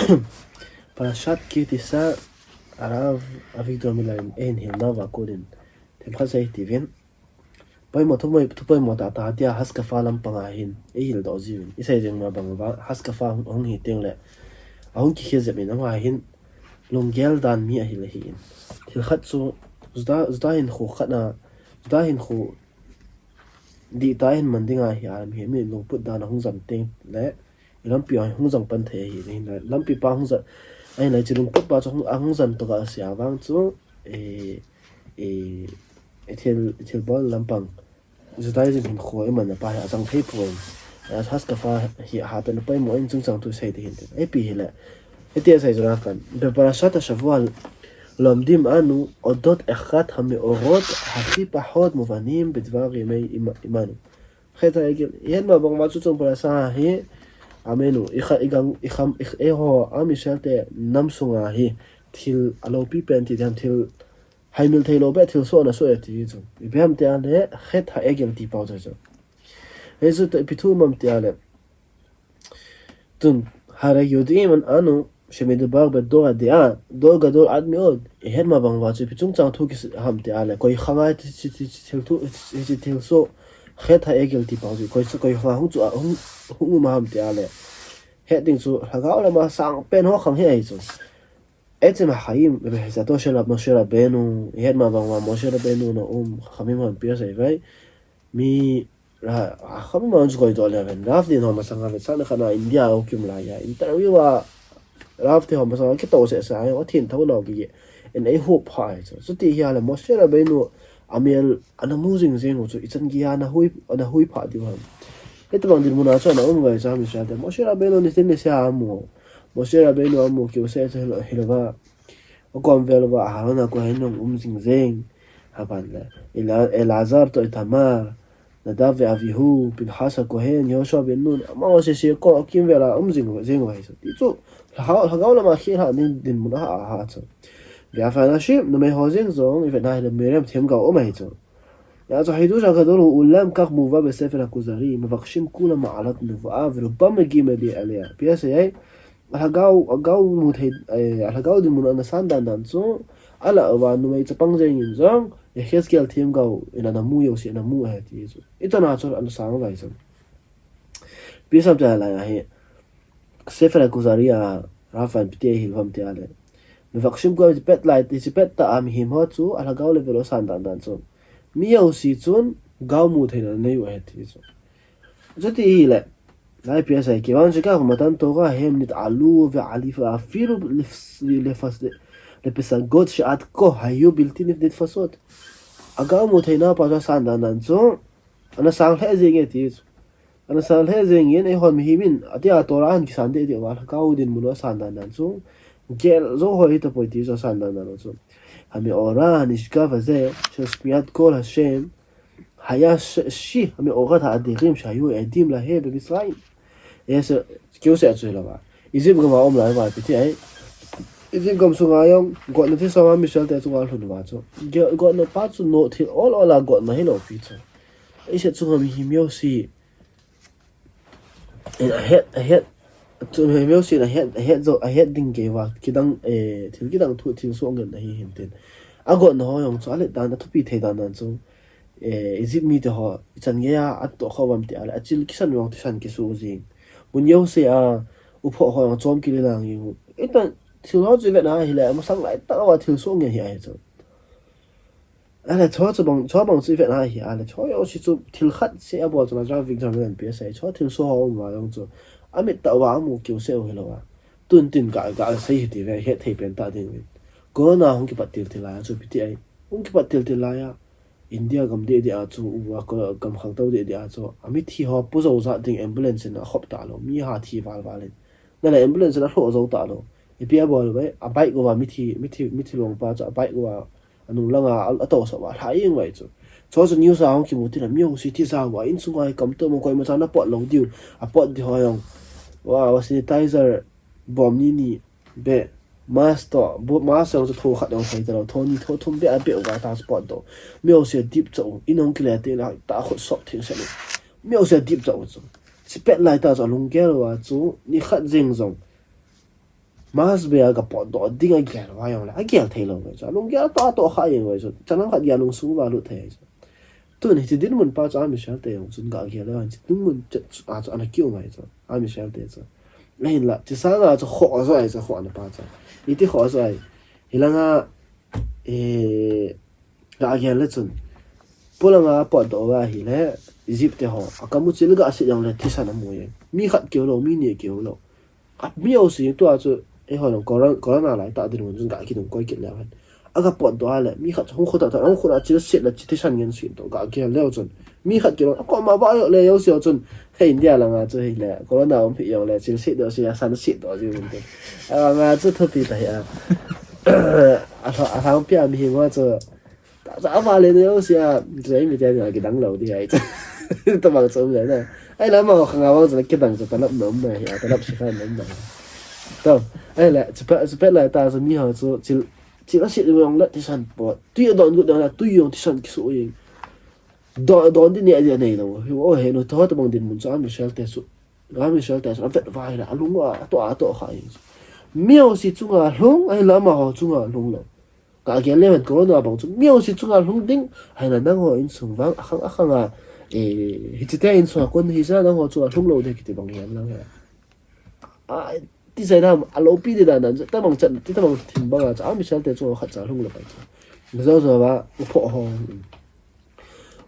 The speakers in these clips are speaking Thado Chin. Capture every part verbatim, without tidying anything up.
Parashat Ki Tisa, Arav Avigdor Miller in eihil nauva konin themkhat sei tivin. Poimo, thu poimo, thu poimo tah tah tia Haskafa lampanga hin eihil doh jiuvin. Isei jeng ma bang uva Haskafa hung, hung hi teng le, ahung kikhel jep in, ama hin lunggel dan mi ahi le hin. Thil khat chu Juda, Juda hinkho khat na, Juda hinkho dihta hin man ding ahi a, mi, mi lungput dan ahung jam teng le, lampi a hung jang pan thei ahi, hinla lampi pa hung jang, ahinla hiche lungput pa chu hung, ahung jang toh a sia vang chu, e, e, e thil, e thil bol lampang, Judaism hinkho iman pa hi ajang thei pon. Haskafa hi ahat pen poimo in chungchang thu sei ding hin tin. Ipi hile, Iti asei jona kan. בפרשת השבוע לומדים אנו אודות אחד המאורות הכי פחות מובנים בדבר ימי עמנו. חטא העגל. Ihet ma bang uva chu chung parasha hi, amenu, ikha, igang, ikham, ik, eiho, a Israel te nam sunga hi, thil alopi pen ti dan thil, haimil thei lou beh thil soh ana soh e ti chu. Ipi ham tia le, Chet HaEgel ti pau chu. Hichu ipi thu ham tia le, Tun, הרי יודעים אנו שמדובר בדור הדעה, דור גדול עד מאוד. Ihet ma bang uva chu ipi chungchang thu kisei ham tia le, koi khang a hiche, hiche, hiche thil thu, hiche thil soh, Chet HaEgel ti pau chu, koi, koi khang a hung chu, hung, hung um ham tia le, het ding chu, lhagao lama sang pen ho khang hi ahi chu. עצם החיים במחייתו של משה רבנו, ihet ma bang uva Moshe Rabbeinu na um, Chachamim hon pi asei vai, mi Ra, a, Chachamim hon chu koi doh le ven. Rav din ho masanga vet, sang na khat na India a um lai a, interview a Rav te ho masanga kitoh seh seh a, athin thou nau gige. En ei hop pha ai chu. Chuti hi a le Moshe Rabbeinu amel ana mu jing jing u chu, ichan geiya ana hui, ana hui pha diu ham. Hitabang dinmun a chu ana um vai chu, Israel te Moshe Rabbeinu nitin nisea amu. Moshe Rabbeinu amu kiu seh chu hil, hilou va. Akom vel uva Aharon HaKohen jong um jing jeng. Aban le, Ela-, Eleazar toh Ithamar, Nadav ve Avihu, Pinchas HaKohen, Yehoshua ben Nun, amaho sese akom, akim vel a um jing, jing uva hi chu. Ti chu, lhagao, lhagao lama khel hah ding dinmun a, a, a chu. Ve a fa na shi, numei ho jeng jong, ive na hi le Miriam themgao um ahi chu. Ya chu, החידוש הגדול הוא אולם כך מובא בספר הכוזרי, מבקשים כולם מעלת נבואה, ורובם מגיעים אליה. Pi asei ai, Alhagao, alhagao mu thei, eh, alhagao dinmun ana san dan dan chu, alah uva numei chapang jeng in jong, Yehezkel themgao in ana mu jouse ana mu ahi ti chu. Itana chu ana sang vai chu. Pi asei ham tia lai ahi, Sefer HaKuzari a, Rav in ipi ti ahil ham tia le. Mevakshim kol, hiche pet lai, hiche pet tah a mihem ho chu, alhagao level a san dan dan chu. Mi jouse chun, gao mu theina nei u ahi ti chu. Chuti hi le, Lai pi asei, כיוון שכך, מתן תורה הם נתעלו ועלו ואפילו לפס-, לפס-, לפסגות שעד כה היו בלתי נתפסות. Agao mu theina pa chu asan dan dan chu, ana sang lheh jeng e ti chu. Ana sang lheh jeng in, eihon mihem in, atia Torah a hin kisan deh deh uva, lhagao dinmun a san dan dan chu, gel jou ho hitapoi ti chu asan dan dan chu. המאורע הנשגב הזה של שמיעת קול השם, היה ש-, שיא המאורות האדירים שהיו עדים להם במצרים. Ese, kiu seh chu hilou va. Egypt gam a um lai uva, ipi ti ai. Egypt gam sunga jong, gotna thisan a Israel te chunga lhun uva chu. Ge-, gotna pa chu no thil ol ol a gotna hilou pi chu. Israel chunga mihem jouse. Ahet, ahet, chu mihem jousen ahet, ahet jou, ahet ding kei uva, kidang, eh, thil kidang thu, thil soh ngen ahi hin tin. Agotna ho jong chu alet dan, athupi thei dan dan chu, eh, Egypt mite ho, ichan geiya atoh kha uvam ti a le, achil kisan vang thisan kisu jing. Mun jouse a, uphoh ho jong chom kile lang jing u. Itan thil ho chu ivet na hile, masang lai tah uva thil soh ngen hi ahi chu. Ale, chu chu bang, chu bang chu ivet na hi, ale, chu jouse chu thil khat seh abol chu Rav Avigdor Miller in ipi asei, chu thil soh ho um uva jong chu, amit tah uva amu kiu seh u hilou a. Tun tin ka, ka sei hiti ve, het thei pen ta ding uvin. Corona hung kipat til til lai a chu ipi ti ai. Hung kipat til til lai a. India gam deh deh a chu, uva ko, gam khangtou deh deh a chu. Amithi ho pu jou jat ding ambulance in akhop talou. Mi ha thi val val in. Nale ambulance in alhoh jou talou. Ipi abol uve, a bike uva mithi, mithi, mithi long pa chu, a bike uva anung langa a, atohsah uva, alha jeng uve chu. Chu chu news a hung kimu tin a, mi jouse thi sa uva, insunga hi kamto mo koima chan apot lou diu, apot di ho jong. Wa, wa sanitizer, bom ni ni, beh, mask toh, bu-, mask jong chu tho khat jong thei talou, tho ni, tho thum beh a beh uva ta chu pot doh. Mi jouse dip chau, in hung kile te la, ta khut sop theng se lo. Mi jouse dip chau chu. Hiche pet lai tah chu alunggel uva chu, ni khat jeng jong. Mars Bay a ga potdoh ding a gel uva jongle, a gel thei lou uve chu. A lunggel toh toh kha jeng uve chu. Chanang khat gel lungsung uva lut thei chu. Tun hiche dinmun pa chu a Michelle te jong chun ga gel leu hen, hiche dinmun chet chu a chu ana kiu ngai chu. A Michelle te chu. Ahinla, hiche sanga chu khoh a jo ai chu, khoh na pa chu. Iti khoh a jo ai. Hilanga, eh, ga gel le chun. Polanga potdoh uva ahile, Egypt te ho. A kamu chil ga sit jongle, thisan amu e. Mi khat keu lou, mi ni keu lou. A, mi jouse tua chu, eiho jong corona, corona lai tah dinmun chun ga kidong koi kit leu hen. A ga potdoh a le, mi khat hung khut a, hung khut a chil sit le, chil thisan ngen sit toh, ga gel leu chun. Mi khat keu lou, a koma va jo le jouse chun. Hei India langa chu hile, corona um hi jongle, chil sit doh si a, san sit doh si un te. A nga chu thupi ta hi a. A lha-, a lhangpi a mihem ho chu. Ta cha va le ne jouse a, chu ei mi te na kidang lou di ai chu. Tabang chu um le na. Ahinla amaho khanga vang chu kidang chu talap na um na hi a, talap si kha na um na. Toh, ahinla, chu pet, chu pet lai tah chu mi ho chu chil, chil a sit jongle thisan pot. Tui a don got jongle, tui jong thisan kisu jeng. Don, don di ne di nei lou. Hi o he no toh tabang dinmun chu a Michelle te chu. A Michelle te chu a vet uva ahile, a lung a, a toh, a toh kha jeng chu. Mi jouse chunga lhung, ahinla amaho chunga lhung lou. Ga gel leu hen corona bang chu mi jouse chunga lhung ding, ahinla nangho insung vang, akhang, akhang a, eh, hiche te insung a kon hi sa, nangho chunga lhung lou ding kiti bang hi an lang he. A, ti sai dam, a loupi di dan dan, tabang chat, ti tabang thim bang a, cha a Michelle te chunga khat cha lhung lou pai chu. Jou jou va, u pho ho.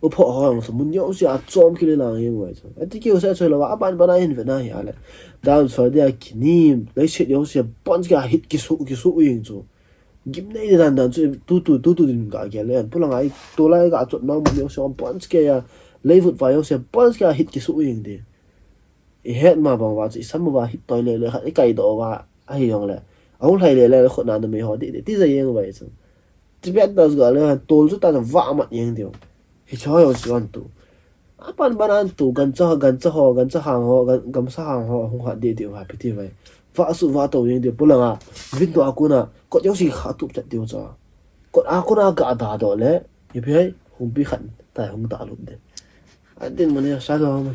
U pho ho jong chu mun jouse a chom kile lang jeng uve chu. Ati keu se chu lou va, aban ban a hin ve na hi a le. Dam so dia kinim, leiset jouse a bon kia hit kisu, kisu jeng chu. Gimnei di dan dan chu, tu tu, tu tu din ga gel le. Polanga i, tulai ga chot nau mun jouse a bon kia, leivut va jouse a bon kia hit kisu jeng di. I het ma bang uva chu, i sam uva hit toi le le khat, i kaidoh uva, ahi jongle. Ahung lhai le le, khut na numei ho di, di, ti ja jeng uva chu. Tibet das ga le, tol chu ta va mat jeng diu. Hiche ho jong chu an tu. Apan ban an tu, gancha, gancha ho, gancha hang ho, gan-, gamsa hang ho, hung hat di diu ha, piti vai. Va su va to jeng diu, polanga, window a kona, kot jouse kha tup chat diu cha. Kot a kona ga da doh le, ipi hai, humpi khat, tai hung ta lut de. Adinmun hi sa lo mun.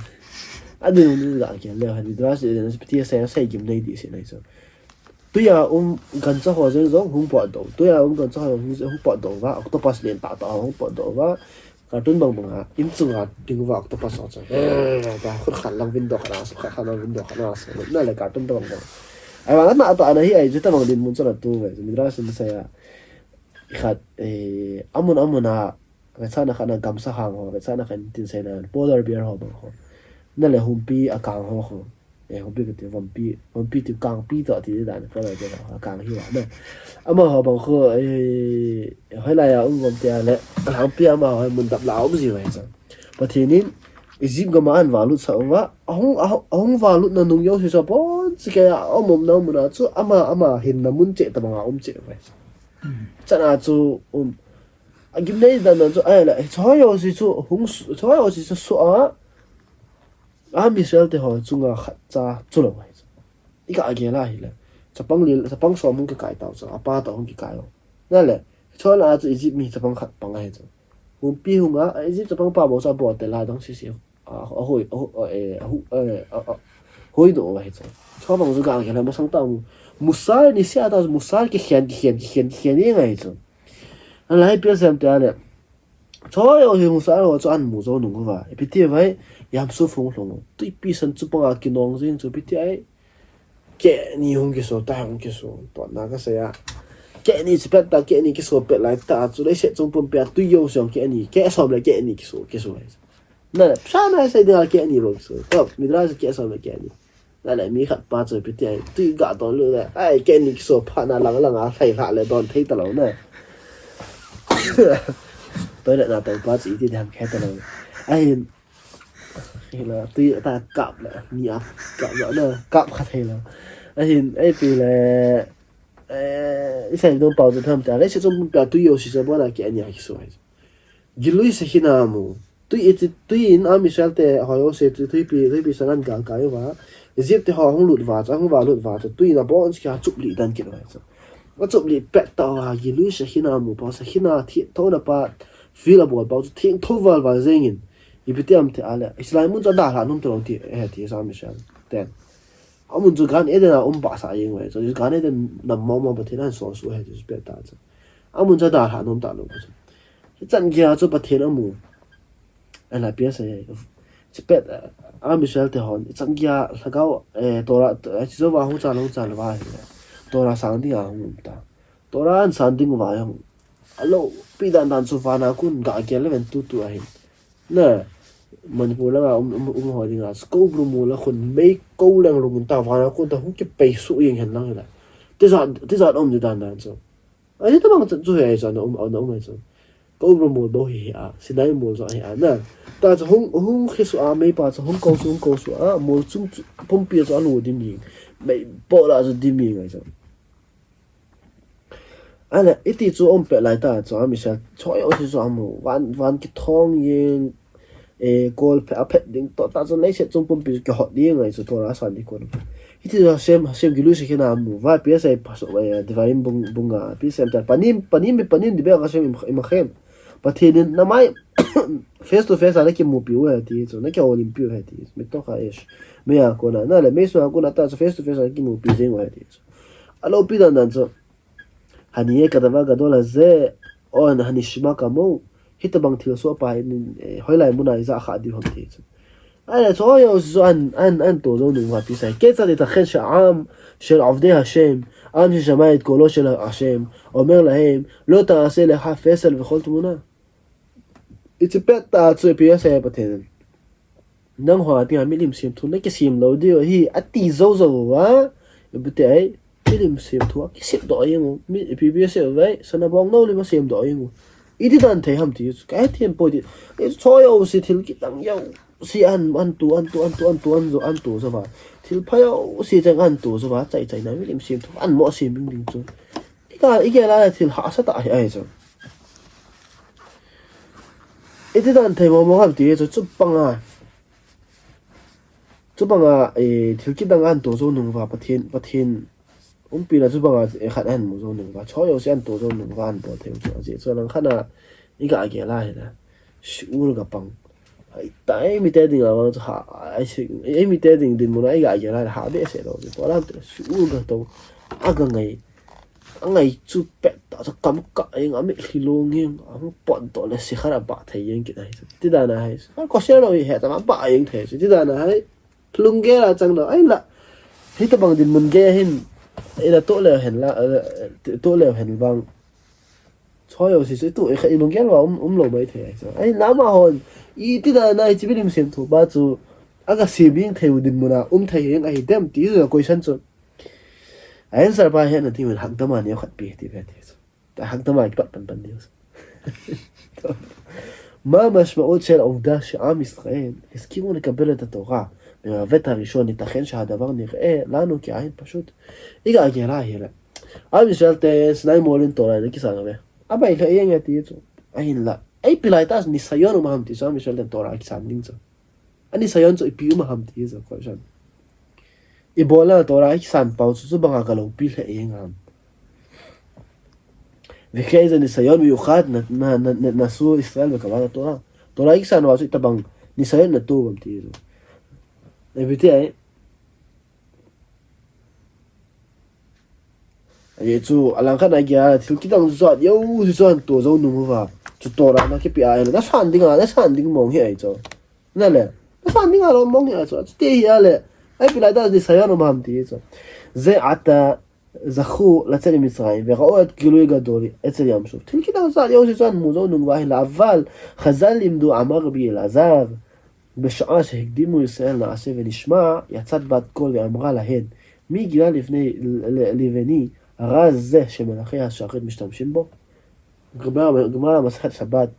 Adinmun hi ga kian le, ha, Midrash de, piti sai, sai gimnei di si nai so. Tuia um gancha ho jeng jong hung potdoh. Tuia um gancha ho jeng hung potdoh uva, octopus len tah tah hung potdoh uva. Cartoon bang bang a, in chunga ding uva octopus ho chu. Eh, ta khut khat lang window khat a, khut khat lang window khat a, na le cartoon bang bang. Ai, wa na ta na hi ai, chu tabang dinmun chu la tu ve, Midrash in sai a. Khat, eh, amun amun a, vetsahna khat na gamsa hang ho, vetsahna khat tin sai na, polar bear ho bang ho. Na le humpi a kang ho ho. Eh, humpi kati, vampi, vampi ti kangpi to ti dan, polar bear ho, a kang hi wa na. Amaho bang ho, eh, hoilai a um vampi a le, alhangpi amaho mun dap la um ji uve chu. Pathen in, Egypt gam a an valut sah uva, ahung, ahung, ahung valut na nung jouse chu, bon, chi ke a, um, um na mun a chu, ama, ama hinna mun cheh tabang a um cheh uve chu. Chan a chu, um, a gimnei dan dan chu, ai la, choi jouse chu, hung su-, choi jouse chu su a, a Israel te ho chunga khat cha chu lou uve chu. I ga gel a hile. Chapang li, chapang som hung kikai tau chu, apa to hung kikai u. Na le, choi la chu Egypt mi chapang khat pang ahi chu. Humpi hung a, Egypt chapang pa bou chu abol te la dang sisi. A, a hoi, a ho-, a, eh, a ho-, eh, a, a, hoi doh uva hi chu. Chua bang chu ga gel a masang tah mu. Musar ni sia ta musar kikhen, kikhen, kikhen, kikhen jeng ahi chu. Alai Pian Sem te a le. Choi o hi musar ho chu an mu jou nung uva. Ipi ti vai, Yam Suf hung lhung. Tuipi san chu panga kinong jeng chu ipi ti ai. Kehni hung kiso, tai hung kiso. Totna kasei a. Kehni chu pet ta, kehni kiso pet lai ta. Chu leiset chung pumpi a tui jouse jong kehni. Keh som le kehni kiso, kiso. Na, sa na sei dinga kehni bang kiso. To, Midrash keh som le kehni. Na le mi khat pa chu ipi ti ai. Tui ga don lou le. Ai, kehni kiso phat na lang lang a lhai lha le don thei ta lou na. Toilet na to pa chu iti dam khe ta lou. Ahin, Hila, tui ta kap le, ni a kap le, na, kap kha thei lou. Ahin, ipi le, eh, i sai dong pau chu tham ta, leiset chung pumpi a tui jouse chu abon a kehni a kiso ahi. Gilui Shekhinah amu. Tui iti, tui in a Israel te ho jouse, tui, tuipi, tuipi sang an galkai uva. Egypt te ho hung lut uva, chu hung valut uva, chu tui in abon chu kia chup lih dan kit uva chu. Achup lih pet tah uva, Gilui Shekhinah amu pa, Shekhinah thengthona pa, feel abol pa chu thengtho val val jeng in. Ipi ti ham ti a le, hilai mun chu adalhah nom ta lou ti, eh, ti sa Michelle ten. Amun chu Gan Eden a um pahsah jeng uve chu. Gan Eden nam mama Pathen ahin solsuh ahi ti chu pet tah chu. Amun chu adalhah nom talou chu. Hichan geiya chu Pathen amu. Ahinla P S A hi. Chu pet, ah, Am Israel te hon. Hichan geiya lhagao, eh, Torah, eh, hiche jouva hung chan hung chan uva hi. Torah sang dinga hung um ta. Torah ahin san ding uva jong. Alopi dan dan chu vana kon ga gel le ven tutu ahin. Na, Manipur langa um, um, um ho dinga, Koubru mol a khun mei kou leng lungin ta vana kon ta hung kipei suh jeng hen lang hila. Tijat, tijat um di dan dan chu. Ahi tabang chu hi ahi chu, ana um, ana um ahi chu. Koubru mol bou hi hi a, Sinai mol jong hi a, na. Ta chu hung, hung khi suh a, meipa chu hung kou suh, hung kou suh a, mol chung chu, pumpi chu alu dim jeng. Mei po la chu dim jeng ahi chu. Ana, iti chu um pet lai ta chu, Am Israel, choi o si chu amu, van, van kithong jeng, eh, kol phe, aphet ding, to ta chu leiset chung pumpi chu kihot jeng ahi chu, Torah asan di kon. Hiti chu Hashem, Hashem gilui shekhina amu, va P S A paso, eh, Devarim bung, bung nga, P S A ta, panim, panim, panim di be Hashem im, im Hashem. Pathen in namai, face to face a nakimupi u ahi ti chu, nakihoulimpi u ahi ti chu, mitokh ha'esh. Mei a kona, na le, mei sunga kona ta chu face to face a nakimupi jeng u ahi ti chu. Alopi dan dan chu. Haniyeh kadava gadol hazeh, o hanishma kamo, hitabang thilsoh pa hi, eh, hoilai muna ija kha diu ham ti chu. Ahile, choi o si chu ahin, ahin, ahin to jou nung uva P S A hi. Ketzad yitachen she'am, she'ovdei Hashem, am sheshama et kolo shel Hashem, omer lahem, lo ta'aseh lecha pesel vechol tmuna. Hiche pet tah chu P S A hi Pathen in. Nangho dinga milim semthu nakisem lou diu ahi, ati jou jou uva. Ipi ti ahi, milim semthu akisem doh jeng u. Mi, ipi ipi asem uve, sana bong nou lim asem doh jeng u. Iti dan thei ham ti chu, kahe them poi ti. Choi o si thil kidang jouse ahin, ahin to, ahin to, ahin to, ahin to, ahin to, ahin to jou uva. Thil pha jouse cheng ahin to jou uva, chai chai na milim semthu, ahin mo asem ding ding chu. Ika, igel a thil hahsa tah ahi, ahi chu. Iti dan thei mong mong ham ti chu, chubanga. Chubanga, eh, thil kidang ahin to jou nung uva, Pathen, Pathen umpi na chubanga, eh, khat ahin mu jou nung uva, choi o si ahin to jou nung uva, ahin bol thei u chu. Ajeh chu alangkhat a, iga gel a hile. Shiur ga pang. Ai, ta eimite dinga vang chu ha, ai, si, eimite ding dinmun a iga gel a hile, ha behseh lou. Polam te, shiur ga to, aga ngai. Angai chu pet tah chu kam kah jeng, amitlhi long jeng, ahung pot toh le sikha abah thei jeng kit ahi. Ti dan ahi. Kosher lou hi, hetah a abah jeng thei. Ti dan ahi. Lunggel a chang lou. Ahinla. Hitabang dinmun gei hin. Ina toh leu hen la, eh, toh leu hen vang. Choi o si chu tu, eh, i lunggel uva um, um lou mai thei ahi. Ahinla amahon. Iti dan a hiche milim semthu pa chu. Aga sem jeng thei u dinmun a um thei jeng ahi dem ti chu question chu. Answer pa hi ana ti min hakdam a neo khat pe ti ve ti chu. Ta hakdam a kipat pan pan diu. מה המשמעות של העובדה שעם ישראל הסכימו לקבל את התורה במבט הראשון, ייתכן שהדבר נראה לנו כעין פשוט? Iga gel a hile. Am Israel te Sinai mol in Torah ana kisan uve. Abai lheh jeng e ti chu. Ahinla. Ipi lai tah a nisayon um ham ti chu Am Israel te Torah kisan ding chu. Anisayon chu ipi um ham ti chu question. Ibola Torah ikisan pau chu, chubanga galoupi lheh jeng ham. וכי איזה ניסיון מיוחד נ-, נ-, נ-, נ-, נשאו ישראל בקבלת התורה. Torah ikisan uva chu itabang nisayon natoh u ham ti chu. Ipi ti ahi. Ajeh chu, alangkhat a geiya, thil kidang chu jat jouse chu ahin to jou nung uva. Chu Torah na kipe a ahile, nasan dinga, nasan ding mong hi ahi chu. Nale, nasan dinga lou mong hi ahi chu. Chuti hi ahile, ipi lai tah a nisayon um ham ti chu. זה עתה זכו לצאת ממצרים וראו את גילוי גדול אצל ים סוף. Thil kidang jat jouse chu ahin mu jou nung uva ahile, אבל חז"ל לימדו, אמר רבי אלעזר, בשעה שהקדימו ישראל נעשה ונשמע, יצאת בת קול ואמרה להן, מי גילה לפני, ל-, ל-, לבני הרע זה שמלאכי השרת משתמשים בו? גמרא, גמרא מסכת שבת,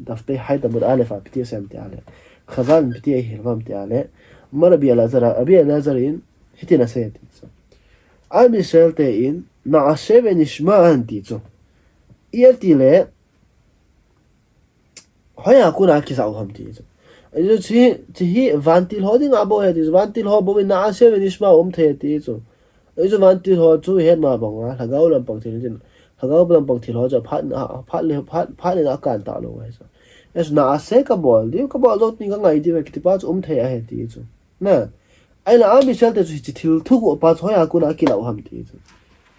דף פח עמוד א', פיתוי סימן א'. חז"ל פיתוי הלווה א'. אמר רבי אלעזר, רבי אלעזר in, hiti ana sei ti chu. Am Israel te in, נעשה ונשמע ahin ti chu. Ipi ti le, Hoiya kona akijah u ham ti chu. Ahi chu chi, chi hi vantil ho dinga bou ahi ti chu. Vantil ho bou in נעשה ונשמע um thei ti chu. Ahi chu vantil ho chu het ma banga, lhagao lampang thil tin. Lhagao lampang thil ho chu phat na, phat le, phat, phat le na kan talou ahi chu. Ahi chu נעשה kabol diu, kabol jou ding kangai diu, kiti pa chu um thei ahi ti chu. Na. Ahinla, a, Michel te chu hiche thil thuguh pa chu hoiya kona akilah u ham ti chu.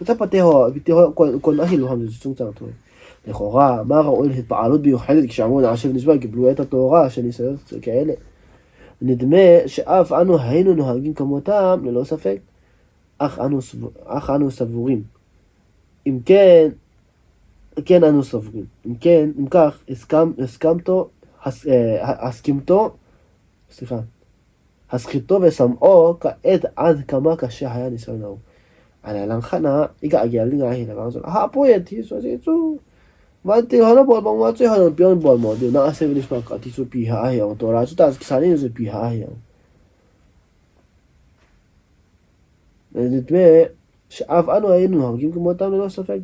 Chapate ho, bite ho, kon, kon ahil u ham ti chu chungchang thu. Lekhoga, ma ra'u el hitpa'alut miuchadet kshamu na'aseh v'nishma kiblu et haTorah shenisayot ka'ele. Nidme she'af anu hayinu nohagim kamotam lelo safek. Ach anu svu-, ach anu savurim. Im ken, ken anu savurim. Im ken, im kach, iskam, iskam to, has-, eh, ha-, askim to, סליחה, הסכיתו ושמעו כעת עד כמה קשה היה הניסיון ההוא. Ahinla langkhat na, iga gel ding ahi le vang chu. Ahahpoi ati chu, ati chu. Vante hon abol bang uva chu, hon pion bol mo diu. Na'aseh v'nishma kati chu ipi ham ahi ong. Torah chu ta kisan ding chu ipi ham ahi ong. Nidme she'af anu hayinu nohagim kamotam lelo safek.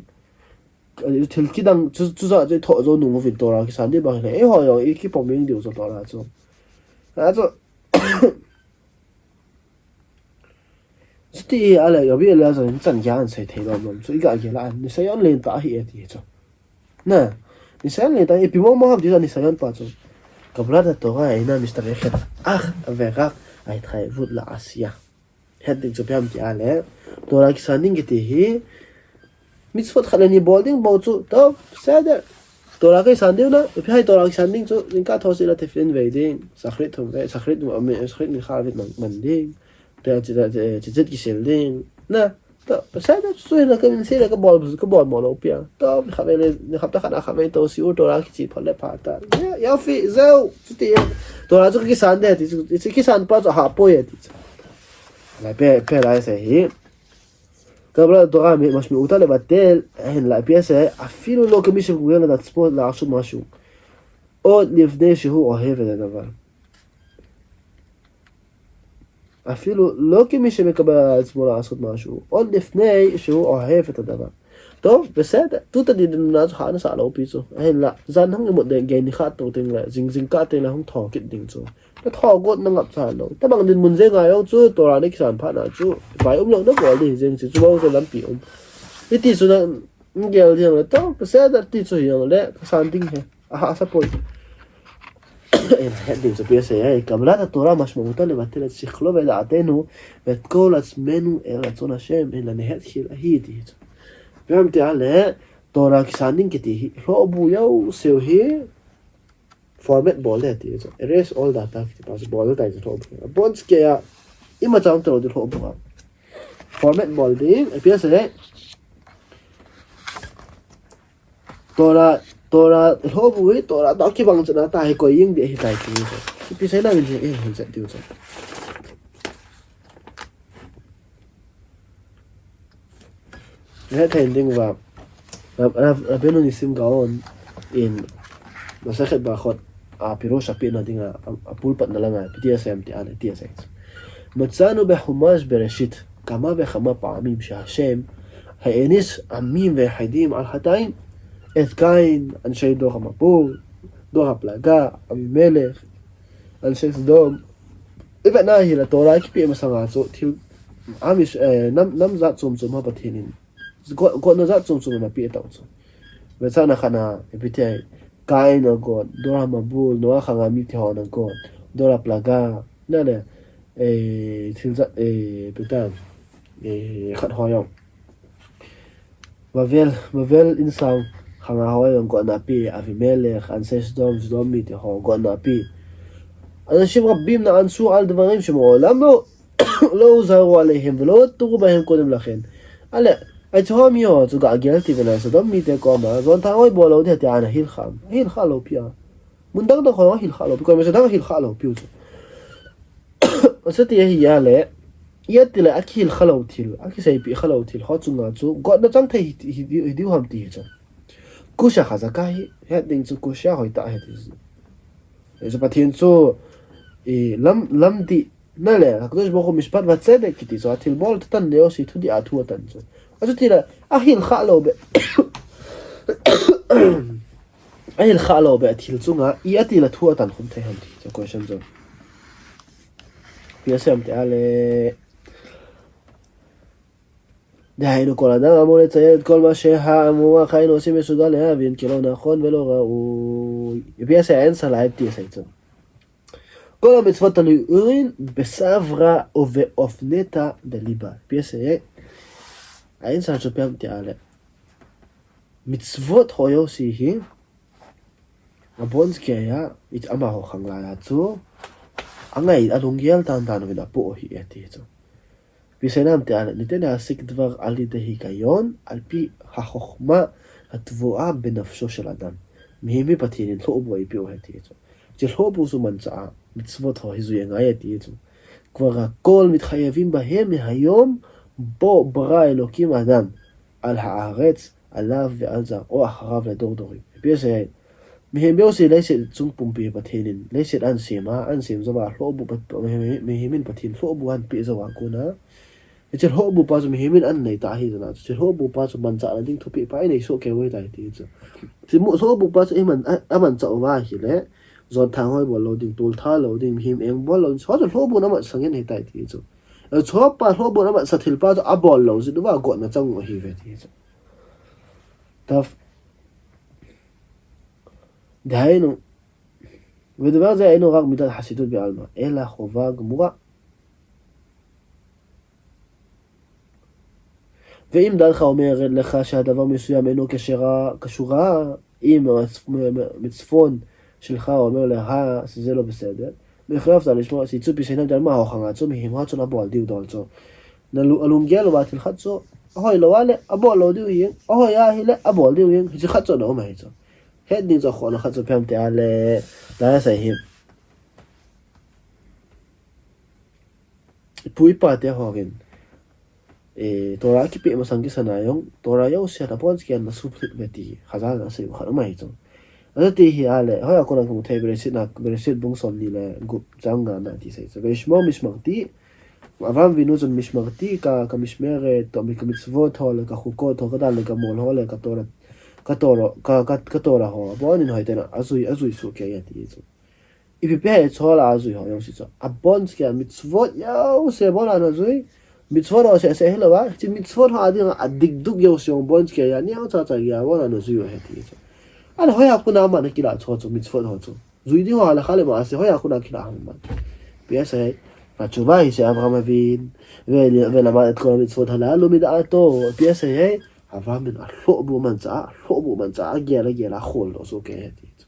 Thil kidang chu, chu ja chu ithoh jou nung uvin Torah kisan ding bang le. Eiho jong ikipom jeng diu chu Torah chu. A chu. Chuti ahile, Rabbi Eliezer in chan geiya ahin sei thei lom lom chu, iga gel a, nisiyon lentah ahi e ti chu. Na, nisiyon lentah, ipi mong mong ham ti chu nisiyon pa chu. קבלת התורה אינה מסתמכת אך ורק על התחייבות לעשייה. Het ding chu ipi ham ti ahile, Torah kisan ding kiti hi, mitzvot khat le ni bol ding bou chu, to, בסדר. Torah kisan ding na, ipi ham Torah kisan ding chu, jingkah thoseh le tefillin vei ding, shachrit thum vei, shachrit, shachrit mincha vei man, man ding. Te, te, te, te, te, kisil ding. Na, to, בסדר, chu hin la kamin sei le kabol, kabol mo lou pi a. To, khatvei le, hapta khat a khatvei to, shiur Torah kiche phot le pha ta. Ya, יופי, זהו. Chuti, Torah chu kisan ding ti chu, chu kisan pa chu ahahpoi ti chu. Lai pe, pe lai sei hi. קבלת התורה משמעותה לבטל, אין לה, pi ase, אפילו לא כמי שמגויל את עצמו לעשות משהו, עוד לפני שהוא אוהב את הדבר. אפילו לא כמי שמקבל על עצמו לעשות משהו, עוד לפני שהוא אוהב את הדבר. To, בסדר. Tuta di din na chu hahsa lou pi chu. Ahinla, jan hung imut ding, gei ni khat to teng le, jing, jingkah teng le hung thokit ding chu. Na thogot na ngap cha lou. Tabang dinmun jeng a jong chu, Torah na kisan phat na chu, pai um lou na bol ding jeng chu, chu bou chu lampi um. Hiti chu na, gel jeng le, to, בסדר ti chu jeng le, kasan ding ahi. Ahahsa poi. אין het ding chu pi ase, קבלת התורה משמעותה לבטל את שכלו ודעתנו ואת כל עצמנו אל רצון השם, אין לה het khel ahi ti chu. Ipi ham ti ahile, Torah kisan ding kiti hi, lhohbu jouse u hi, format bol ding ti chu. Erase all data kiti pa chu bol ding ti chu lhohbu. Abon chu kei a, imacha um talou ding lhohbu a. Format bol ding, pi ase, Torah, Torah, lhohbu hi, Torah toh kibang chan a ta hi koi jeng ding ahitai ti chu. Ipi sei na min jeng, eh, hin chat diu chu. Nahet thei ding uva, Rab-, Rab-, Rabbeinu Nissim Gaon in Masechet Berachot a pirush apeh na dinga, a, apulpat na langa, ipi ti asei em ti ahile, ti asei. מצאנו בחומש בראשית כמה וכמה פעמים שהשם העניש עמים ויחידים על חטאים, את קין, אנשי דור המבול, דור הפלגה, אבימלך, אנשי סדום. Ivet na hile Torah kipeh masanga chu thil, Amish, eh, nam, nam jat chom chom a Pathen in. Got, gotna jat chom chom ana peh tau chu. Vetsahna khat na, ipi ti ai, Kain agot, Dor HaMabul, Noah khanga mite ho ana got, Dor HaPlaga, na le, eh, thil jat, eh, ipi ti, eh, khat ho jong. Bavel, Bavel insang khanga ho jong gotna apeh, Avimelech, אנשי סדום, Sodom mite ho gotna apeh. אנשים רבים נאנסו על דברים שמעולם לא, לא הוזהרו עליהם ולא התריעו בהם קודם לכן. Ahile, hiche ho mi ho chu ga gel ti vena Sodom mite koma, jon thang hoi bol lou ding tia ana hilkhah. Ahilkhah lou pi a. Mun dang dang ho ahilkhah lou pi, koima cha dang ahilkhah lou pi u chu. Asa ti ahi a le, iti le akihilkhah lou thil, akiseipeh kha lou thil, ho chunga chu, gotna chang thei hi, hi, hi, hi diu ham ti hi chu. Kusha chazaka hi, het ding chu kusha hoitah hi ti chu. Hichu Pathen chu, i, lam, lam ti, na le, HaKadosh Baruch Hu mishpat vetzedek kiti chu, athilbol atan le, osi thudih a thu atan chu. Achuti le, ahilkhah lou be. Ahilkhah lou be, athil chunga, iti le thu atan khum thei ham ti chu, question chu. Ipi asei em ti ahile. דהיינו, כל אדם אמור לציין את כל מה שהמוח האנושי מסוגל להבין כלא נכון ולא ראוי. Ipi asei, answer la ipi asei chu. כל המצוות תלוין בסברא ובאופנתא דליבא. Ipi asei, a answer chu ipi ham tia le, mitzvot ho jouse hi, abonchakei a, amaho khang laiya chu, angai, alunggel dandan uvin apoh ahi e ti chu. Ipi asei nam tia le, ניתן להסיק דבר על ידי היגיון, על פי החוכמה הטבועה בנפשו של אדם. Mihem hi Pathen in lhohbu eipeh u ahi ti chu. Hiche lhohbu chu manchah a, mitzvot ho hi jui angai e ti chu. כבר הכל מתחייבים בהם מהיום בו ברא אלוקים אדם על הארץ, עליו ועל זרעו אחריו לדור דורים. Ipi asei, mihem jouse leiset chung pumpi Pathen in, leiset ahin sem a, ahin sem jou a, lhohbu Pat-, mihem, mihem in Pathen lhohbu ahin peh jou a kona, hiche lhohbu pa chu mihem in ahin nei ta ahi jeh a chu, hiche lhohbu pa chu manchahna ding thupeh pa inei soh kei u ahitai ti chu. Hiche mu-, lhohbu pa chu iman, a, amanchah uva ahile, jon thang hoi bol lou ding, tol tha lou ding, mihem eng bol lou ding, chu chu lhohbun amansah ngen ahitai ti chu. Chupa lhohbun amansah thil pa chu abol lou jeh uva gotna chang u ahiuve ti chu. Taf. דהיינו, ודבר זה אינו רק מידת חסידות בעלמא, אלא חובה גמורה. ואם דעתך אומרת לך שהדבר מסוים אינו כשרה, כשורה, אם הצ-, מ-, מ-, מצפון שלך אומר לך שזה לא בסדר, מחויבת לשמוע, hiche chu ipi asei nam tia le, amaho khang a chu mihem ho chun abol diu dol chu. Na lu-, alunggel uva thil khat chu, ahoi lou a le, abol lou diu ahi, ahoi a ahile, abol diu ahi, hiche khat chu ana um ahi chu. Het ding chu akhohna khat chu ipi ham tia le, la asei hi. Ipu ipa te ho hin, eh, Torah kipeh masang kisana jong, Torah jouse a abonchakei a ana sup lhit uve ti, Chazal in asei u khat um ahi chu. Ajeh chu ipi ham tia le, hoiya kona kimu thei, Bereshit na, Bereshit bung somni le gup chang nga na ti asei chu. וישמור משמרתי, Avraham Avinu chun משמרתי, כה, כמשמרת, toh mi, כמצוות ho le, כחוקות ho, kadal le, כמעול ho le, כתורה, כתורה, כ, כ, כתורה ho, abonin hoiten ajui, ajui soh kei e ti chu. Ipi pi hiche ho la ajui ho jouse chu, abonchakei a mitzvot jouse abon a ana jui, mitzvot ho seh seh hilou a, hiche mitzvot ho a dinga adikduk jouse jong abonchakei a, neocha cha geiya abon a ana jui u ahi ti chu. Ahile hoiya kona aman akilah chu chu, mitzvot ho chu. Jui ding ho halakha le maaseh hoiya kona akilah ham aman. Ipi asei, התשובה היא שאברהם הבין, ו-, ולמד את כל המצוות הללו מדעתו. Ipi asei, Avraham in alhohbu manchah a, alhohbu manchah a, agel a, agel a, akhol doh soh kei e ti chu.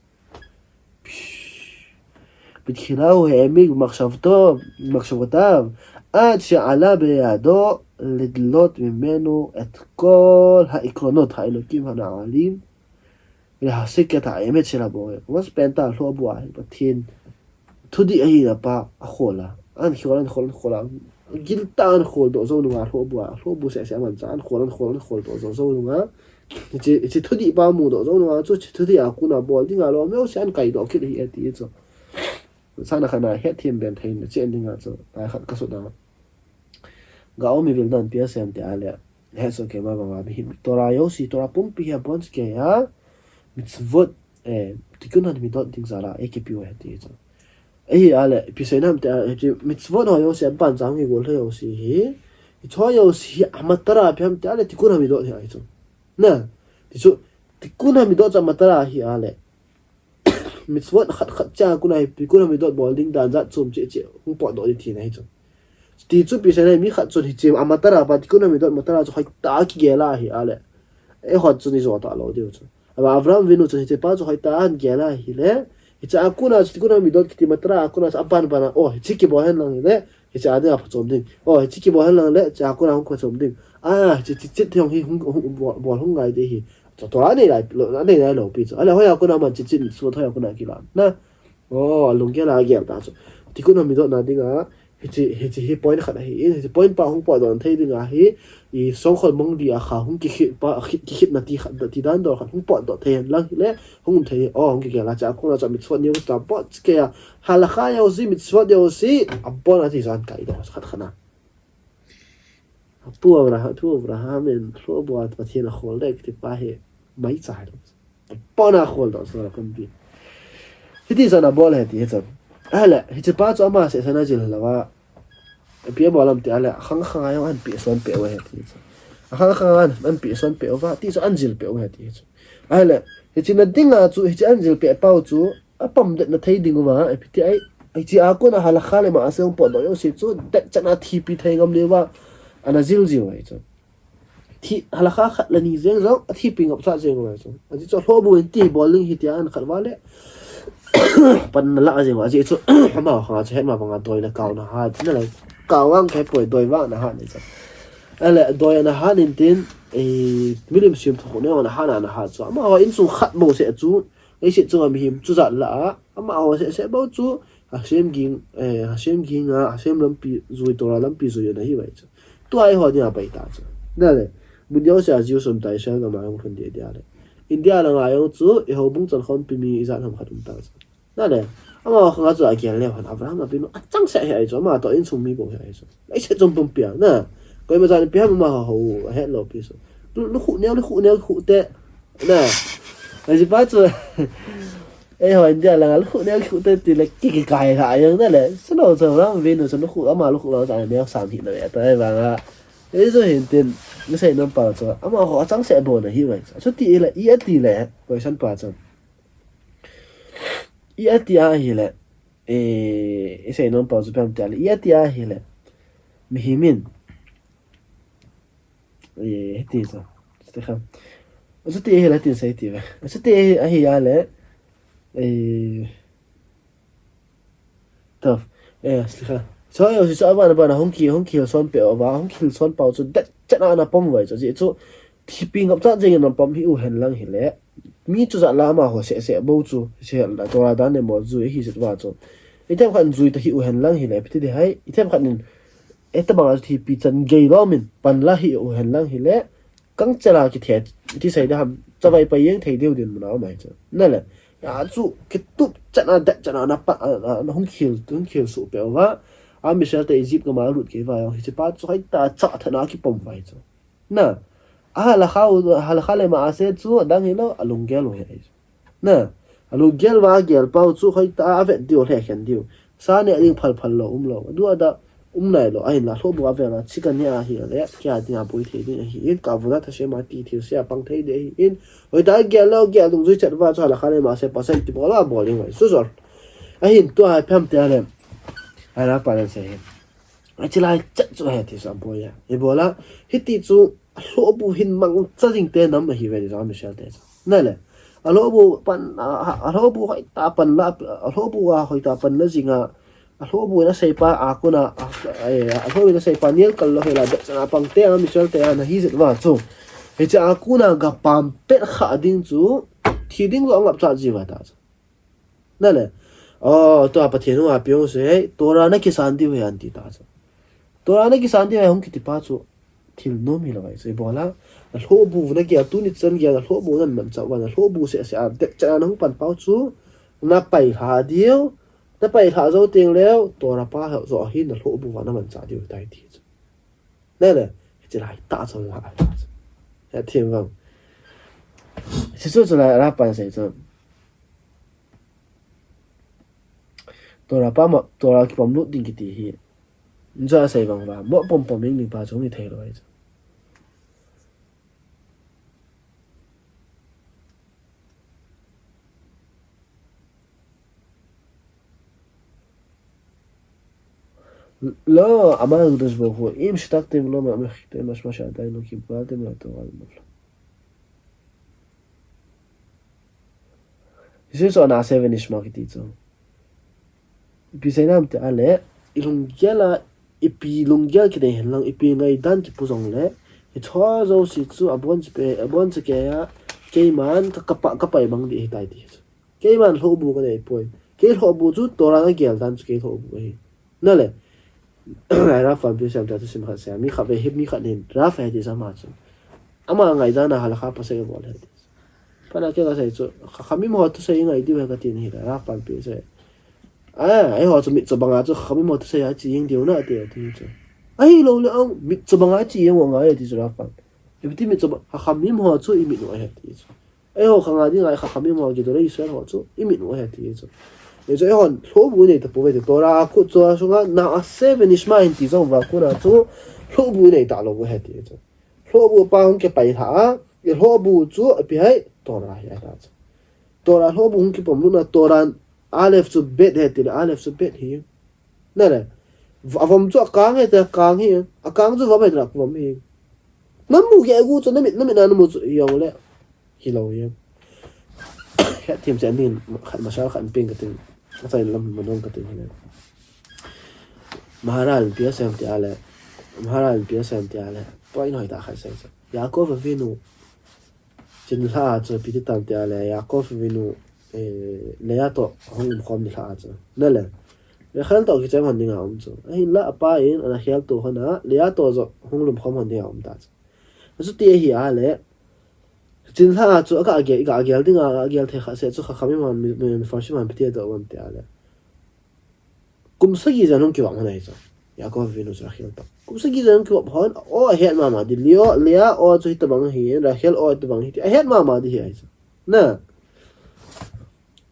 בתחילה הוא העמיק במחשבתו, במחשבותיו, עד שעלה בידו לדלות ממנו את כל העקרונות האלוקים הנעלים, ולהסיק את האמת של הבורא. Mas penta lhohbu a hi Pathen thudih ahina pa akhol a. Ahin khol, ahin khol, ahin khol a. Giltah a ahin khol doh jou nunga lhohbu a. Lhohbu seh seh amanchah a ahin khol, ahin khol, ahin khol doh jou jou nunga. Hiche, hiche thudih pa amu doh jou nunga chu, hiche thudih a kona bol dinga lom jouse ahin kai doh kit ahi e ti chu. Sana khat na hetthem ben thei na chen dinga chu. Lai khat kasut na. Gaon mi vil dan ipi asei em tia le, hesoh kei ma banga mihem, Torah jouse, Torah pumpi hi abonchakei a, mitzvot, eh, tikkun hamidot ding jal a eikipeh u ahi ti chu. Ahile, ipi asei nam tia, eh, mitzvot ho jouse, aban jang hi gol ho jouse hi, hiche ho jouse hi amatara ipi ham tia le, tikkun hamidot hi ahi chu. Na, ti chu, tikkun hamidot chu amatara hi ahile, mitzvot khat khat cha kona hi, tikkun hamidot bol ding dan jat chom cheh cheh hung potdoh ding tina ahi chu. Ti chu ipi asei nam, mi khat chun hiche amatara pa, tikkun hamidot matara chu hoitah a kigel a ahi ahile, eiho chun ijo talou diu chu. Ahile Avraham Avinu chun hiche pa chu hoitah a ahin gel a ahile, hiche a kona chu tikkun hamidot kiti matara a kona chu aban ban a, o, hiche kibol hen lang hile, hiche a dinga phachom ding. O, hiche kibol hen lang le, hiche a kona hung phachom ding. A, hiche, hiche, hiche thil hi hung, hung, bol, bol hung ngai ding ahi. Chu Torah anei lai, anei lai lou pi chu. Ahile hoiya kona aman hiche, hiche, chu hoiya kona akilah. Na, o, alunggel a agel ta chu. Tikkun hamidot na dinga, hiche, hiche hi point khat ahi in, hiche point pa hung potdoh thei dinga hi, i songkhol mangli a kha hung kikhit pa, khit, kikhitna ti khat, ti dan dol khat hung potdoh thei hen lang hile, hung um thei, o, hung kigel a, hiche a kona chu mitzvot neocha abonchakei a, halakha jouse, mitzvot jouse, abon a ti chu ahin kai doh khat khat na. Apu Avraham, apu Avraham in lhohbu a Pathen akhol ding kiti pa hi maicha hilou. Abon a akhol doh chu la pumpi. Hiti chu ana bol ahi ti chu. Ahile, hiche pa chu ama seh seh in ajil lou a. Ipi abol ham tia le, akhang khang a jong ahin pehson peh u ahi ti chu. Akhang khang a ahin pehson peh uva, ti chu ahin jil peh u ahi ti chu. Ahile, hiche na dinga chu, hiche ahin jil peh pau chu, apamdet na thei ding uva, ipi ti ai, Hiche a kona halakha le ma'aseh hung potdoh jouse chu, det chan a thipi thei ngam leuva, ana jil jiu ahi chu. Thi, halakha khat le ni jeng jong, athipi ngapcha jeng uva chu. Ajeh chu alhohbu in ti bol ding ahi tia ana khat uva le. Pan ana la jeng uva, ajeh chu, amaho khanga chu hetma banga doi le kao ana hat, na le, kao vang kei poi doi vang ana hat ahi chu. Ale, doi ana hat in tin, eh, milim sim thokhuh neo ana hat ana hat chu. Amaho insung khat bou seh chu, leiset chunga mihem chujat lah a, amaho seh seh bou chu, Hashem ging, eh, Hashem ging a, Hashem lampi jui, Torah lampi jui ana hi uve chu. Tua eiho dinga pai ta chu. Na le, mun jouse a Jews um ta Israel gam a hung lhun ding dia le. India langa jong chu, i houbung chankhompi mi ijat ham khat um ta chu. Na le, amaho khanga chu agel leu hen, Avraham Avinu achangseh hi ahi chu, ama toh insung mi bou hi ahi chu. Leiset chom pumpi a, na. Koima chan ipi ham amaho hou, ahet lou pi chu. Lu, lukhuh neo, lukhuh neo, lukhuh te. Na. Aji pa chu. Eiho India langa lukhuh neo, lukhuh te ti le ki, kikai lha jeng na le. Sano chu Avraham Avinu chu lukhuh, ama lukhuh lou chu neo sam hih lou e, tua vanga. Ei chu hin tin, nasei nom pa chu. Amaho achangseh bou ana hi uve chu. Chuti le, i ati le, question pa chu. I ati ahile, eh, i sei nom pa chu ipi ham tia le, i ati ahile, mihem in, eh, hiti chu, chuti kha. Chuti ahile, tin sei ti ve. Chuti ahi, ahi a le, eh, tough. Eh, slikha. So, eh, si sa ba na ba na hung ki, hung ki son pe o ba, hung ki son pa chu det chan a ana pom uve chu. Ajeh chu, thipi ngapcha jeng in ana pom hi u hen lang hile. Mi chujat lah a amaho seh seh bou chu, seh la Torah dan le mo jui hi jat uva chu. Ithem khat in jui ta hi u hen lang hile, ipi ti ding ham, ithem khat in, eh, tabang a thipi chan gei lom in, pan la hi u hen lang hile, kang chela kithe, ti sei ding ham, chavai pai jeng thei diu dinmun a um ahi chu. Na le, a chu, kitup chan a, det chan a, ana pa, a, a, ana hung khel, hung khel suh pe uva. Am Israel te Egypt gam a lut kei uva jong, hiche pa chu hoitah a chah tah a kipom uve chu. Na, a halakha u, halakha le ma'aseh chu, adang hilou, alunggel u ahi chu. Na, alunggel uva agel pau chu hoitah a avet diu, alhekhen diu. Sa neh ding phal phal lou, um lou. Adu ada, um nai lou. Ahinla, lhohbu a vela, chika neh ahile, kia dinga boi thei ding ahin, ka avodat Hashem a ti thilse a pang thei ding ahin. Hoitah a gel lou, gel dungjui chet uva chu halakha le ma'aseh pasal ti bol a bol ding uve. Susol. Ahin tua ipi ham tia le. Ahin a pa le sei hin. Hiche lai chet chu ahi ti chu aboi a. Ibola, hiti chu, alhohbu hin mangcha jing te nam ahi uve ti chu Am Israel te chu. Na le, alhohbu pan, a, a, alhohbu hoitah a pan la, alhohbu a hoitah a pan la jing a, alhohbu in asei pa a kona, a, a, alhohbu in asei pa nel kal lou hela, det chan a pang te Am Israel te ana hi jat uva chu. Hiche a kona gapam pet kha ding chu, thi ding lou angapcha ji uva ta chu. Na le, o, tua Pathen hung a piong se, Torah na kisan diu ahi an ti ta chu. Torah na kisan diu ahi hung kiti pa chu, thil nom hilou ahi chu. Ibola, alhohbu na gel, tuni chan gel, alhohbu na manchah uva, alhohbu seh seh a, det chan a na hung pan pau chu, na pai lha diu, na pai lha jou teng leu, Torah pa ho joh hin alhohbu uva na manchah diu tai ti chu. Na le, hiche lai tah chu la. Hethem vang. Hiche chu chu la, Rav pan sei chu. Torah pa ma, Torah kipom lut ding kiti hi. Nja sei vang uva. Mo pom pom ing ding pa chu hung hi thei lou ahi chu. לא, אמר הקדוש ברוך הוא, אם שתקתם ולא מחיתם, משמע שעדיין לא קיבלתם את התורה למעלה. Hiche chu na'aseh v'nishma kiti chu. Ipi seina ham ti a le, i lunggel a, ipi lunggel kinei hen lang, ipi ngaidan kipu jong le, hiche jouse chu abon chu pe, abon chu kei a, keiman ka, ka pa, ka pai mang ding ahi tai ti chu. Keiman lhohbu ka nei poi. Kei lhohbu chu Torah na gel dan chu kei lhohbu ahi. Na le. Ai Rav pan pi sem ta chu sim khat sei. Mi khat ve hi mi khat nin Rav ahi ti sa ma chu. Ama ngaidan a halakha pasal bol ahi ti. Pana kei ka sei chu. Chachamim ho thusei ngai diu ahi ka ti ahi le. Rav pan pi sei. A, eiho chu mit chobang a chu Chachamim ho thusei a chi jeng diu na ti, ti chu. Ahilou le ang mit chobang a chi jeng u ngai ti chu Rav pan. Ipi ti mit chobang, Chachamim ho chu i mit u ahi ti chu. Eiho khang a dinga Chachamim ho, Gedolei Israel ho chu i mit u ahi ti chu. Hichu eihon lhohbu i nei tapouve ti. Torah a khu chu a sunga na'aseh v'nishma hin ti jong uva kona chu lhohbu i nei talou u ahi ti chu. Lhohbu pa hung kipai lha a, i lhohbu chu ipi ham, Torah hi ahi ta chu. Torah lhohbu hung kipom lut na, Torah Aleph chu bet ahi tile, Aleph chu bet ahi. Nale. Avom chu akang ahi tile, akang ahi. Akang chu vom ahi tile, vom ahi. Namu gegu chu, namit, namit na namu chu, jongle. Hilou ahi. Khat thim se anin, khat masal khat ping katin. Asai lam manong katin. Maharaj in ipi asei em tile. Maharaj in ipi asei em tile. Point hoitah khat asei chu. Yaakov Avinu. Chinlha a chu ipi ti tam tile, Yaakov Avinu, eh, Leah toh hung umkhom nilhah a chu. Nale. Rachel toh kicheng hon dinga um chu. Ahinla apa in, Rachel toh hon a, Leah toh joh hung lumkhom hon dinga um ta chu. Achuti ahi a le, chinlha a chu, aga gel, aga gel dinga, aga gel thei khat seh chu, Chachamim hon, mi, mi, Mefarshim hon ipi ti adoh uvem tile. Kum sagi jen hung kivop hon ahi chu. Yaakov Avinu chu Rachel toh. Kum sagi jen hung kivop hon, o ahet mama di, Leah, Leah o chu hitabang ahi, Rachel o hitabang ahi, ti ahet mama di ahi chu. Na.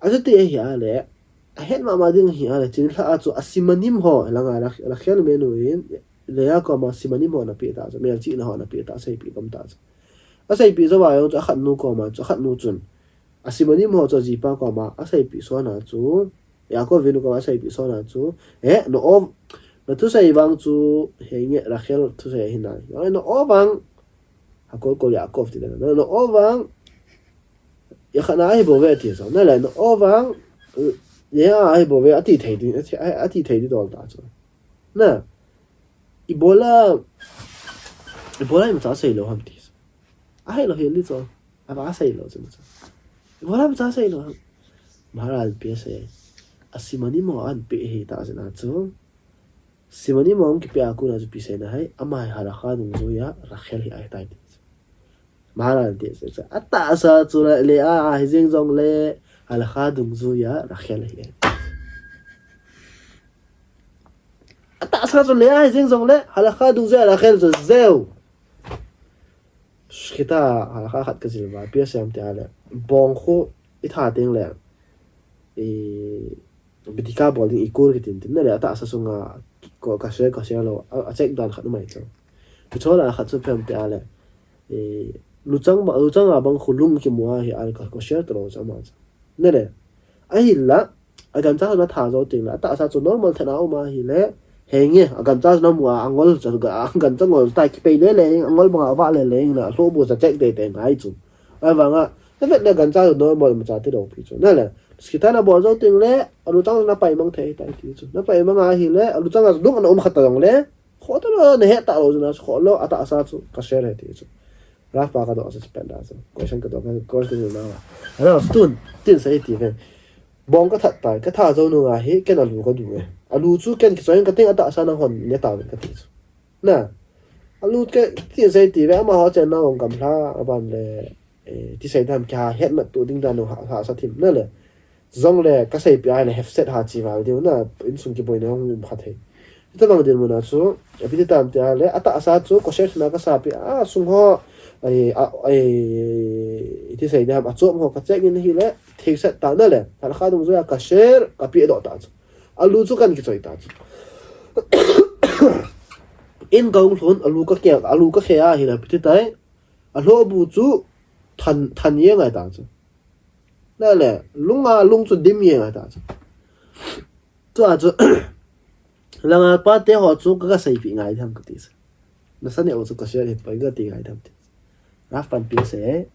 Achuti ahi a le, ahet mama ding ahi a le, chinlha a chu asimanim ho, langa Ra-, Rachel menu in, Leah koma simanim ho ana pe ta chu, melchihna ho ana pe ta, aseipi gam ta chu. Aseipi jou a jong chu akhatnu koma chu, akhatnu chun. Asimanim ho chu ajipa koma, aseipi sona chu, Yaakov Avinu koma aseipi sona chu, eh, na o, na thusei vang chu, henge Rachel thusei ahi nai. Na o vang, hakol kol Yaakov ti le, na, na o vang, Yakhat na ahi bouve ati chu. Nale, na o vang, Leah ahi bouve, ati thei di, ati, ati thei di dol ta chu. Na, ibola, ibola imacha asei lou ham ti chu. Ahet lou hel di chu. Ava asei lou chu na chu. Ibola imacha asei lou ham. Maharaj in ipi asei. Asimanim ho ana pe ahi ta chu na chu. Simanim ho hung kipe a kona chu ipi seina ham. Ama hi halakha dungjuia Rachel hi ahitai ti chu. Maharaj in ti asei chu. Atahsa chu le, Leah ahi jeng jongle, halakha dungjuia Rachel ahi. Atahsa chu Leah ahi jeng jongle, halakha dungjuia Rachel chu jeng. Kita halakha khat kajil uva, ipi asei em tile. Bong khu itha teng le. I, bidika bol ding ikur kitin tin. Nale, atahsa sunga, ko, kasher, kasher lou. A, acheck dan khat um ahi chu. Kichol a khat chu ipi em tile. I, luchang ba, luchang a bang khu lung kimu ahi a le ka, kasher talou chu ama chu. Nale. Ahinla, agancha chu natha jou teng le, atahsa chu normal thet a um ahi le, henge, agancha chu namu a, angol chu, agancha ngol chu ta kipei le le, angol banga avah le le, la, lhobu chu check tei tei ngai chu. Ahivanga, navet le agancha chu normal imacha tilou pi chu. Nale, kita nabol jou teng le, aluchang chu napaimang thei tai ti chu. Napaimang ahi le, aluchang a chu lung ana um khat ta jong le, Khoh talou, nahet talou chu na chu khoh lou, atahsa chu kasher ahi ti chu. Rav pa kadoh chu pen da chu. Question kadoh, question kadoh na. Ano, tun, tin sei ti ve. Bong kathat tai, katha jou nunga hi, ken alu kadu e. Alu chu ken kichoi kate, atahsa nahon ne tauve kati chu. Na. Alu ke, tin sei ti ve, amaho chenna ong gamla, aban le. Eh, ti sei dan kihet mat tu ding dan u ha, hahsa thim nale. Jongle kaseipi a le hefset ha chi val diu na, insung kiboina hung um kha thei. Hitabang dinmun a chu, ipi ti tam tile, atahsa chu kasher na kasapi a, sung ho, ai, a, ai, ti sei dan, achom ho kacheck in ahile, theiset ta nale, halakha dungjuia kasher, kapedoh ta chu. Alu chu kan kichoi ta chu. In kahung lhun, alu kakeh, alu kakhe ahile, ipi ti tai, alhobu chu than, than jeng ahi ta chu. Nale, lunga lung chu dim jeng ahi ta chu. Chua chu, langa pate ho chu ka, kaseipi ngai tham kati chu. Nasa neo chu kasher hipoi kati ngai tham ti. Rav pan ipi asei.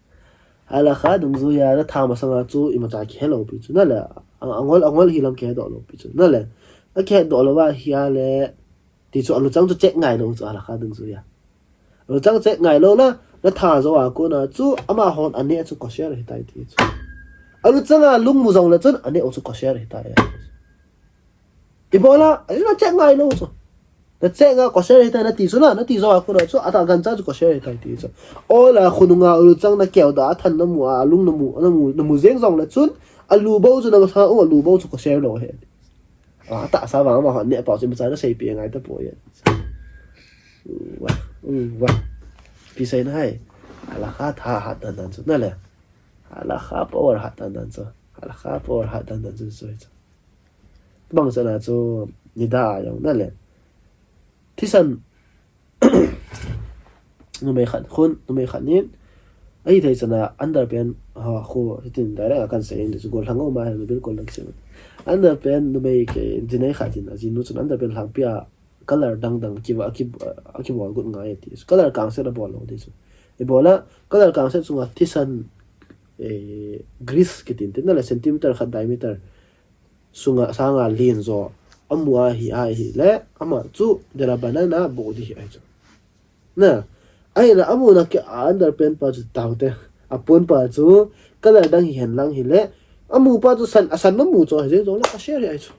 Halakha dungjuia natha masanga chu imacha kihelou pi chu. Nale, a, angol, angol hilang kihedoh lou pi chu. Nale, akihedoh lou va ahile, Ti chu aluchang chu check ngai lou chu halakha dungjuia. Aluchang check ngai lou la, natha jou a kona chu amahon ane chu kasher ahitai ti chu. Aluchang a lung mu jongle chun ane chu kasher ahitai. Ibola, ahi nacheck ngai lou chu. Nacheck a kasher ahitai nati chu na, nati jou a kona chu, atah gancha chu kasher ahitai ti chu. Ola khonunga aluchang nakeh da, athan namu a, alung namu, namu, namu jeng jongle chun, alu bou chu namasa um, alu bou chu kasher lou ahi. A, atahsa vang amahon neh pau chu imacha naseipi ngai tapoi. Uwa, uwa. Ipi seina ham. Halakha tha hat dan dan chu nale. Halakha power hat dan dan chu. Halakha power hat dan dan chu chu chu. Bang chana chu nida a jong nale. Thisan numei khat khun, numei khat nin. Ahithei chana underpant ha khu hitin direct a kan sei in chu gollhang um a hi bilkul lang sei. Underpant numei kei jinei khat in ajinu chun underpant lhangpi a color dang dang kiva, aki, aki bol got ngai ati. Color kangset a bol lou ti chu. Ibola color kangset chunga thisan, eh, grease kitin tin le centimeter khat diameter sunga sanga len jo amu ahi, ahile ama chu derabanan a bu di ahi chu. Na, ahile amu na ke a underpant pa chu taute. Apon pa chu color dang hihen lang hile amu pa chu san, asan amu chu ahi jong le kasher ahi chu.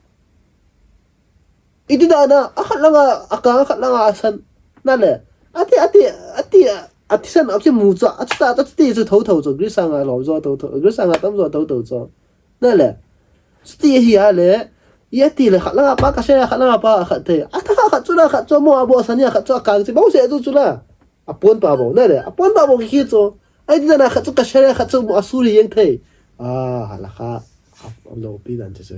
Iti dan a, akhat langa, akang akhat langa asan. Na le, ati, ati, ati, ati san, aki mu chu, ati ta, ati ti chu tho tho chu, grease sanga lom jo tho tho, grease sanga tam jo tho tho chu. Na le, chuti hi a le, i ati le, khat langa pa kasher, khat langa pa khat thei. Ata khat chu la, khat chu mo a bo san ya, khat chu akang chi, bo se chu chu la. Apon pa bo, na le, apon pa bo ki ki chu. Ai ti dan a khat chu kasher, khat chu mo a suri yeng thei. Ah, halakha, a, a lopi dan chu chu.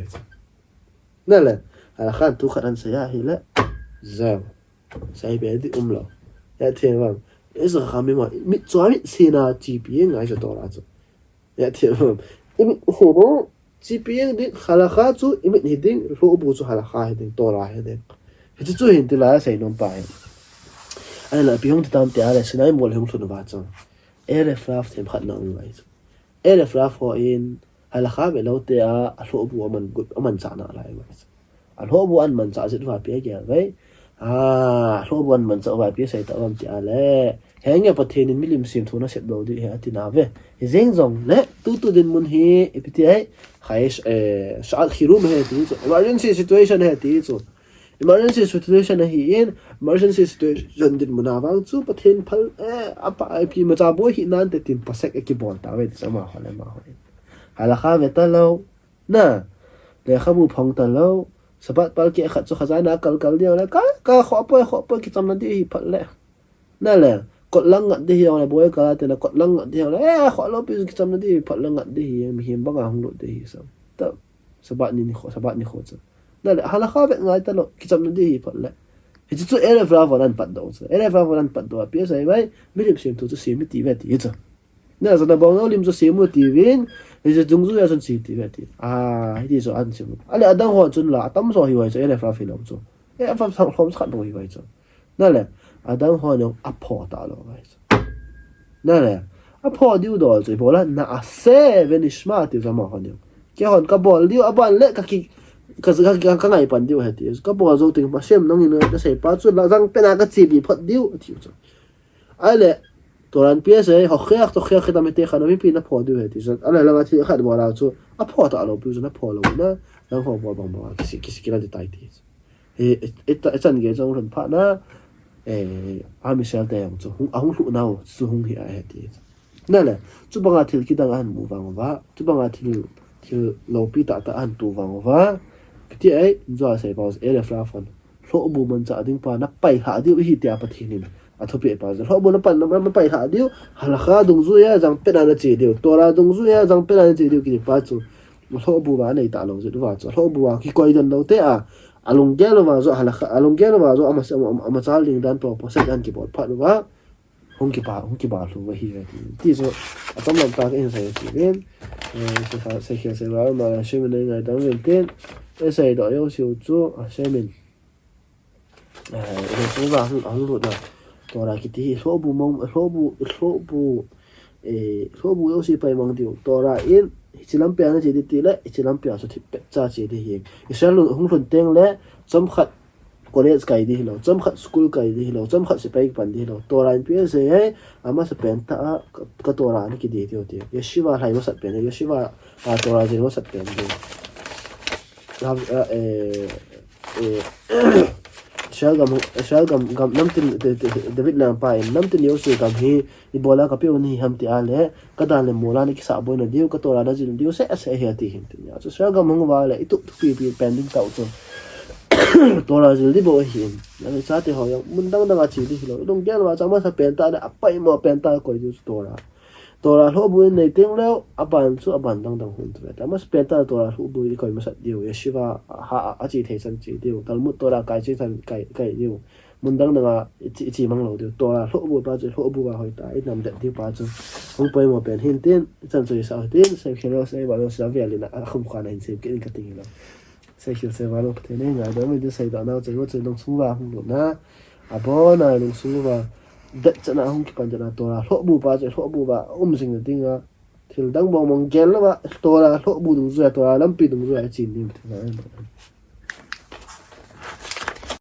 Na le, halakha thu khat an sei a hile. Zau. Sei be di um lo. Ya thiem vam. Isa kha mi ma, mi chua mi sina chi pi ngai sa to la chu. Ya thiem vam. I mi sina chi pi di halakha chu i mi hi ding, hlo bu chu halakha hi ding, to la hi ding. Hichu chu hin ti la sei nom pa hin. Ai la pi hung ti tam ti a le, Sinai mol hung thun va chu. Elef raf them khat na um ngai chu. Elef raf ho in, halakha ve lo te a, a hlo bu aman gut, aman cha na lai ngai chu. A hlo bu an man cha zit va pi a gel ve. A, hlo bu an man cha va pi sei ta vam ti a le. Henge Pathen in milim sim thu na sep do di he ati na ve. Hi jeng jong le, tu tu din mun hi, ipi ti ai, khai, eh, sha'at khirum he ti chu. Emergency situation he ti chu. Emergency situation ahi in, emergency situation din mun a vang chu, Pathen phal, eh, apa, ipi macha boi hi nan te tin pasek e ki bol ta ve, ti sama ho le ma ho. Halakha ve ta lo. Na, lekhabu phong ta lo. Sabat pal ke khat chu khazana kal kal dia le ka, ka kho poi, kho poi ki cham na di hi phat le. Na le, kot lang ngat di hi le, boi ka te na kot lang ngat di hi le, eh, kho lo pi ki cham na di hi phat le ngat di hi, mi him banga hung lo di hi sam. Ta, sabat ni ni kho, sabat ni kho chu. Na le, halakha ve ngai ta lo, ki cham na di hi phat le. Hi chu chu Elef Rav an pat do chu. Elef Rav an pat do, pi sai bai, milim sim tu chu sim mi ti ve ti chu. Na, zana bong no lim chu simu ti vin, hi chu dungjuia chun si ti ve ti. A, hi ti chu an simu. Ale adang ho chun la, atam so hi vai chu, Elef Rav hi lo chu. Elef Rav sang khom khat bong hi vai chu. Na le, adang ho no apho ta lo vai chu. Na le, apho diu dol chu, ibola na'aseh ve nishma ti zama ho no. Ke hon ka bol diu, aban le ka ki, ka, ka, ka, ka ngai pan diu he ti. Ka bol zo ting pa sem nang in na sei pa chu la jang pena ka chi bi phot diu ti chu. Ale, Torah in pi ase, hokheak, tokheak, khita mite khan, mipi na pho diu he ti san. Ale, langa thi khat bola chu, apho ta lo, pi chu na pho lo na, lang ho bol bang bang, kisi, kisi kila di tai ti. He, e, e, ta, e chan ge jong lhun pha na, e, a Michelle te jong chu, hung, ahung lhu nau, chu hung hi a he ti. Na le, chu banga thil kidang ahin mu vang uva, chu banga thil, thil lopi tah tah ahin tu vang uva, kiti ai, jua sei pa, Elef Rav an. Lhohbu manchah ding pa na pailhah diu ahi tia Pathen in athupeh pa chu. Lhohbu na pan, na, na pailhah diu, halakha dungjuia jangpetna na che diu, Torah dungjuia jangpetna na che diu kiti pa chu. Lhohbu va nei ta lo jeh uva chu. Lhohbu va kikoi den lo te a, alunggel uva chu, halakha, alunggel uva chu, ama, ama, amachal ding dan proposal dan kibol phat uva. Hung kipa, hung kipa lhu va hi ve ti. Ti chu, achom lam ta ka hin sei ti ven. Eh, sei kha, sei khel sei va, ma la Hashem in ngai dam ven tin. Eh, sei do yo siu chu, Hashem in. Eh, eh, chu va hung, hung lut na. Torah kiti hi, lhohbu mong, lhohbu, lhohbu, eh, lhohbu yo si pai mang diu. Torah in, hichi lampi a na che di ti le, hichi lampi a chu thipbeh cha che di hi. Israel hung lhun teng le, chomkhat, college kai di hilou, chomkhat school kai di hilou, chomkhat sepai pan di hilou. Torah in pi ase ai, amasa pen ta a, ka, ka Torah ni kidi ti ti. Yeshiva lai masat pen, yeshiva a Torah jin masat pen di. Gam, eh, eh, eh, Israel gam, Israel gam, gam, namtin, de, de, David lampa in, namtin Yosef gam hi, ibola ka piu ni ham ti a le, ka dan le mola ni kisa boina diu, ka Torah na jil diu, se, se hi ati hin tin ya. Chu Israel gam hung va le, itu, tu pi, pi, pen ding tau chu. Torah jil di bo hin. Na le chate ho yang, mun dang dang a chi di hilou. Ilung gel va, cha masa pen ta le, apai mo pen ta koi diu chu Torah. Torah lhohbu in nei teng leu, aban chu, aban dang dang hun tu ve. Ta masa pen ta Torah lhohbu i koi masat diu, yeshiva, ha, a, a chi thei san chi diu, Talmud Torah kai chi san kai, kai diu. Mun dang dang a i chi, i chi mang lou diu. Torah lhohbu pa chu, lhohbu pa hoitah, i nam det diu pa chu. Hung poimo pen hin tin, i chan chu i sa hin tin, Sekhel Zevalos a vel in a, a khum khan a hin sem kit in ka ti lou. Sekhel Zevalos Pathen in ngai dam in tin seidoh nau chu, chu lungsung uva hung lut na. Abon a lungsung uva. Det chan a hung kipan chan a Torah lhohbu pa chu, lhohbu pa um jing na ding a. Thil dang mong mong gel lou a, Torah lhohbu dungjuia, Torah lampi dungjuia i chin ding Pathen in.